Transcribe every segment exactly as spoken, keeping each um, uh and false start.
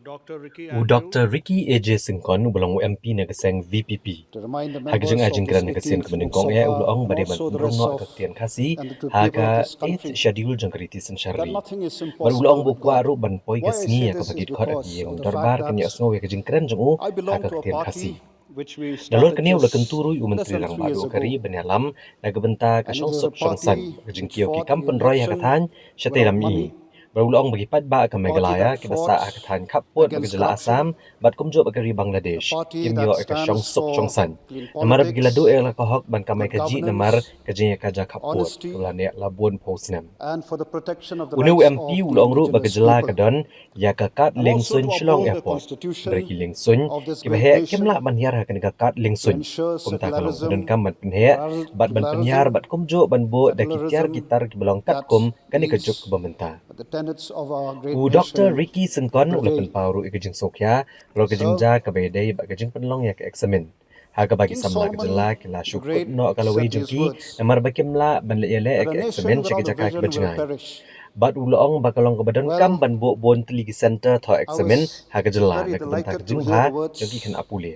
U Doctor Ricky A J Syngkon, uba long u M P na ka seng V P P, ha ka jingai jingkren ha ka sien kaba nyngkong eh, u la ong ba dei ban pynrung noh ka ktien Khasi ha ka Eighth Schedule jong ka riti synshar ri. Bad u la ong ba u kwah ruh ban poi ka sngi ïa kaba kit khot ha ka ïing dorbar kan ïohsngew ïa ka jingkren jong u ha ka ktien Khasi. Nalor kane u la kyntu ruh ïa u Myntri Rangbah Duh ka ri ban ïalam na ka bynta ka shongsuk shongsaiñ, ka jingkiew ki kam pynroi ha ka thaiñ shatei lam i. Bad u la ong ba ki paidbah ka Meghalaya kiba sah ha ka thaiñ khappud bad ka jylla Assam bad kumjuh bad ka ri Bangladesh kim ïoh ïa ka shongsuk shongsaiñ namar ba ki la duh ïa la ka hok ban kamai kajih namar ka jingïakajia khappud kaba la neh la bun phew snem. Une u M P u la ong ruh ba ka jylla ka don ïa ka kad liengsuiñ Shillong Airport. Hynrei ki liengsuiñ kiba heh kim lah ban hiar ha kane ka kad liengsuiñ. Kumta ka long ka donkam ban pynheh bad ban pynhiar bad kumjuh ban buh da ki tiar ki tar kiba long katkum kane ka juk kaba mynta. U Doctor Ricky Syngkon u la pynpaw ruh ïa ka jingsngewkhia halor ka jingjia kaba ïadei bad ka jingpynlong ïa ka eksamin, ha kaba ki samla ka jylla ki la shu kut noh ka lawei jong ki namar ba kim lah ban leh ïaleh ïa ka eksamin sha ki jaka kiba jngai. Bad u la ong ba ka long kaba donkam ban buh bun tylli ki centre thoh eksamin ha ka jylla na ka bynta ka jingbha jong ki khynnah pule.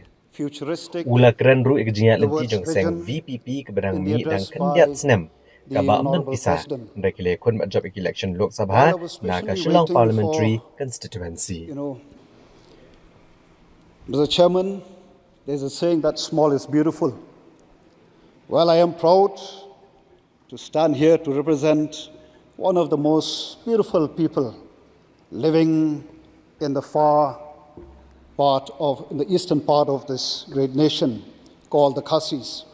U la kren ruh ïa ka jingïaid lynti jong ka seng V P P kaba dang mih dang khyndiat snem, kaba ym don pisa, hynrei ki la ïakhun bad jop ïa ka election Lok Sabha na ka Shillong Parliamentary Constituency. Mister Chairman, there's a saying that small is beautiful. Well, I am proud to stand here to represent one of the most beautiful people living in the far part of, in the eastern part of this great nation called the Khasis,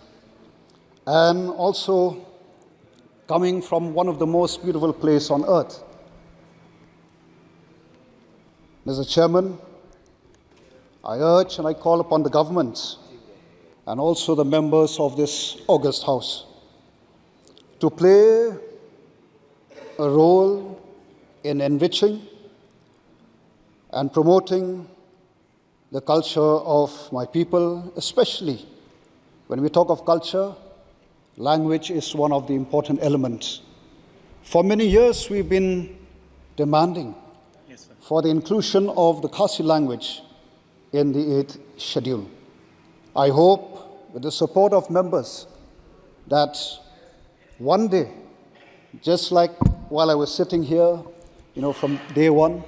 and also coming from one of the most beautiful place on earth. Mister Chairman, I urge and I call upon the government and also the members of this august House to play a role in enriching and promoting the culture of my people, especially when we talk of culture, language is one of the important elements. For many years, we've been demanding for the inclusion of the Khasi language in the eighth schedule. I hope, with the support of members, that one day, just like while I was sitting here, you know, from day one,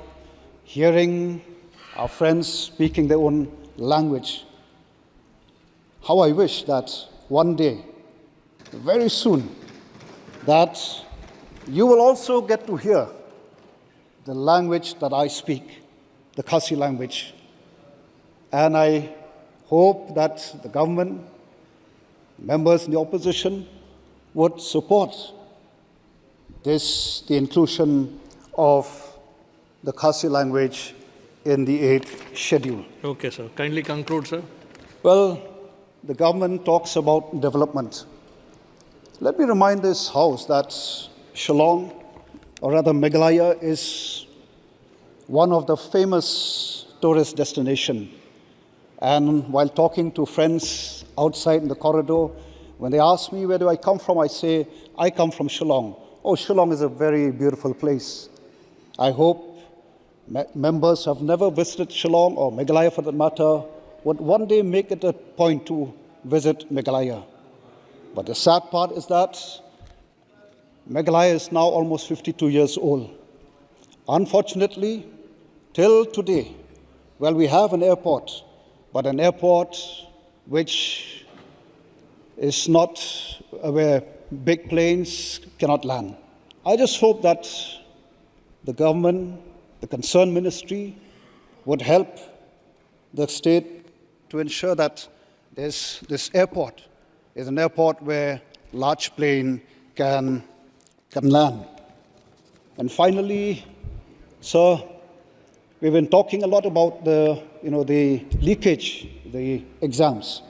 hearing our friends speaking their own language, how I wish that one day, very soon, that you will also get to hear the language that I speak, the Khasi language. And I hope that the government, members in the opposition, would support this, the inclusion of the Khasi language in the eighth schedule. Okay, sir. Kindly conclude, sir. Well, the government talks about development. Let me remind this House that Shillong, or rather Meghalaya, is one of the famous tourist destination. And while talking to friends outside in the corridor, when they ask me where do I come from, I say, I come from Shillong. Oh, Shillong is a very beautiful place. I hope me- members who have never visited Shillong or Meghalaya for that matter would one day make it a point to visit Meghalaya. But the sad part is that Meghalaya is now almost fifty-two years old. Unfortunately, till today, well, we have an airport, but an airport which is not where big planes cannot land. I just hope that the government, the concerned ministry, would help the state to ensure that this, this airport is an airport where large plane can, can land. And finally, sir, we've been talking a lot about the, you know, the leakage, the exams.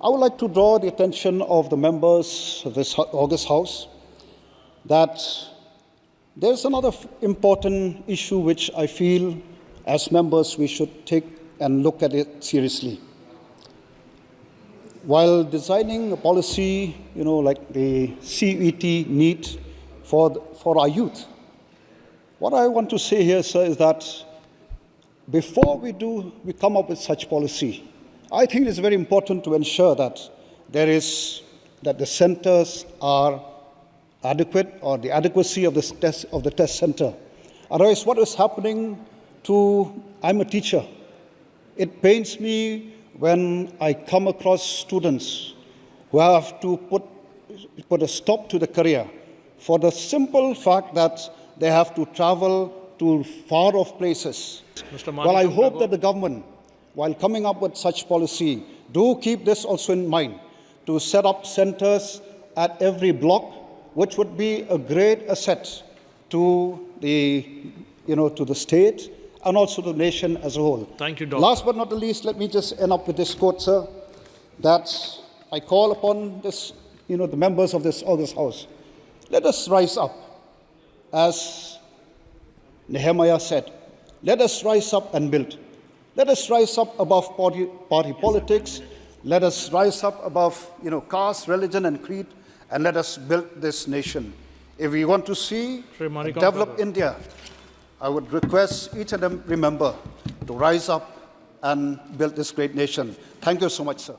I would like to draw the attention of the members of this August House that there's another important issue which I feel as members we should take and look at it seriously. While designing a policy, you know, like the C U E T NEET for, for our youth, what I want to say here, sir, is that Before we do, we come up with such policy, I think it is very important to ensure that there is, that the centers are adequate, or the adequacy of this test, of the test center. Otherwise, what is happening to, I'm a teacher. It pains me when I come across students who have to put, put a stop to the career for the simple fact that they have to travel to far off places. Well, I hope that the government, while coming up with such policy, do keep this also in mind, to set up centers at every block, which would be a great asset to the, you know, to the state and also the nation as a whole. Thank you, Doctor. Last but not the least, let me just end up with this quote, sir, that I call upon this, you know, the members of this august House. Let us rise up, as Nehemiah said. Let us rise up and build. Let us rise up above party, party politics. Let us rise up above, you know, caste, religion, and creed, and let us build this nation. If we want to see a developed India, I would request each and every member to rise up and build this great nation. Thank you so much, sir.